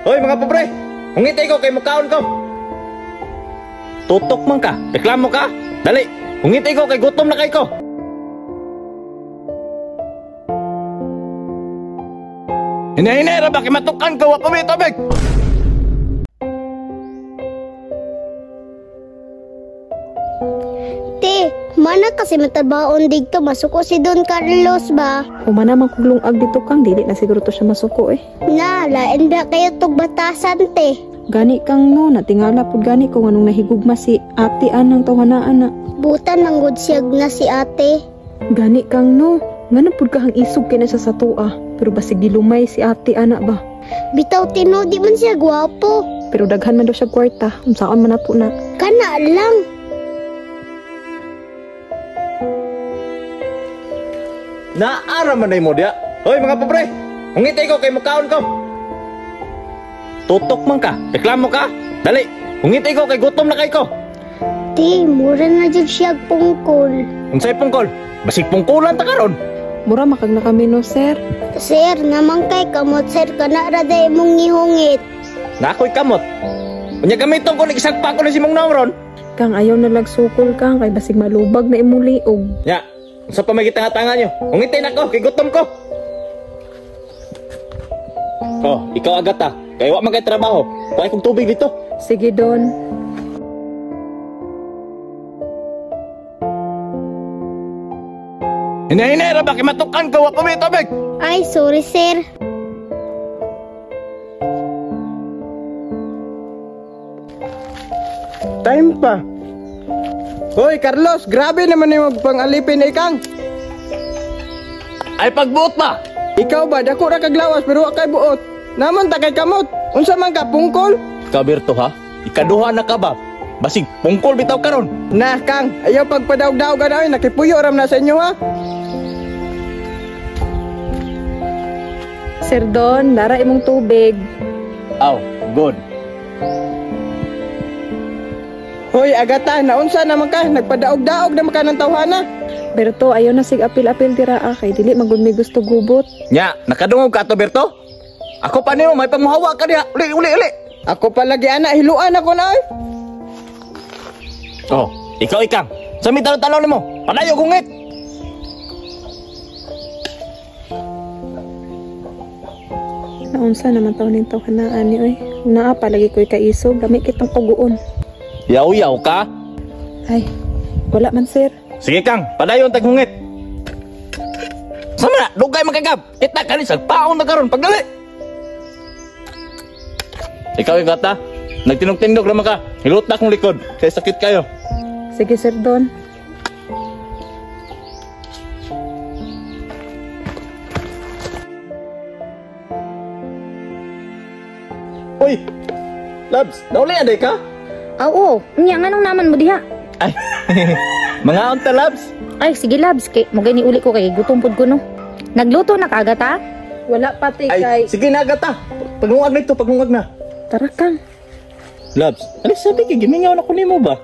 Hoy mga pobre, hungitay ko kay mukaon ko. Tutok man ka, reklamo ka. Dali, hungitay ko kay gutom na kay ko. Hinahinay ra ba kay matukan ko wa ko may tubig. Te, mana kasi matrabaon dito, masuko si Don Carlos ba? Humana man kog lungag dito kang, dili na siguro to siya masuko eh. Na, lain ba kayo tog batasan te? Gani kang no, natingala pud gani ko nganong nahigugma si ate anang tawhanaan na. Butan manggod siyag na si ate. Gani kang no, ngano pud kahang isog kay na siya sa tua, pero basig gilumay si ate ana ba? Bitaw tino, di man siya gwapo. Pero daghan man daw siya kwarta, unsaon man nato na. Kana lang. Naara man mo diya. Hoy mga pobre, hungitay ko kay mukaon ko. Tutok man ka, reklamo ka. Dali, hungitay ko kay gutom na kay ko. Te, mura na jud siya pungkol. Unsay pungkol? Basig pungkulan ta karon. Mura makag na kami no, sir. Sir, namang kay kamot sir kana ra day mong gihungit. Na ako'y kamot. Unya gamiton ko nigisagpa ko ni si mong naong ron. Kang ayaw na lagsukol kang kay basig malubag na imong liog. Nya, unsa pa may gitanga-tanga nyo? Hungitay na ko kay gutom ko. Oh, ikaw Agata, kay wa man kay trabaho. Kuhay kog tubig dito. Sige Don. Hinahinay ra ba kay matukan ko wa ko may tubig. Ay, sorry sir. Time pa. Hoy Carlos, grabe naman yung pang-alipin ikang. Ay pagbuot ba? Ikaw ba, dako ra kaglawas pero wa kay buot. Naman ta kay kamot. Unsa man ka pungkol? Ikaw Berto ha? Ikaduha na ka ba? Basig pungkol bitaw karon. Nah kang, ayaw pagpadaog-daog ka na oy, nakipuyo ram na sa inyo ha. Sir Don, nara imong tubig. Aw, good. Hoy Agata, naunsa naman ka? Nagpadaog-daog naman ka ng tawhana. Berto, ayaw na sig apil-apil dira ah, kay dili magud may gusto gubot. Nya, nakadungog ka to Berto? Ako pa nimo may pamuhawa ka diha. Uli, uli, uli. Ako pa lagi ana, hiluan ako na oy. Oh, ikaw ikang. Sa mi tanaw nimo? Padayo gungit. Naunsa naman taon ning tawhanaan ni oy. Naa pa lagi ko'y kaisog, lami kitang kuguon. Yaw-yaw ka? Ay, wala man sir. Sige kang, padayon taghungit. Sama na, dugay magkagab. Kita kani sagpaon na karon pagdali. Ikaw Agata, nagtinog-tindog ra man ka. Hilot na akong likod, kay sakit kayo. Sige Sir Don. Uy, Labs, nauli aday ka? Oo, unya nganong naman mo diha? Ay, mga unta Labs. Ay, sige Labs, kay mo gani uli ko kay gutom pud ko no. Nagluto na ka Agata? Wala pa te Ay, kay. sige na Agata. Pagnungag na ito, pagnungag na. Tara kang. Labs, ano sabi kay gimingaw na ko nimo ba?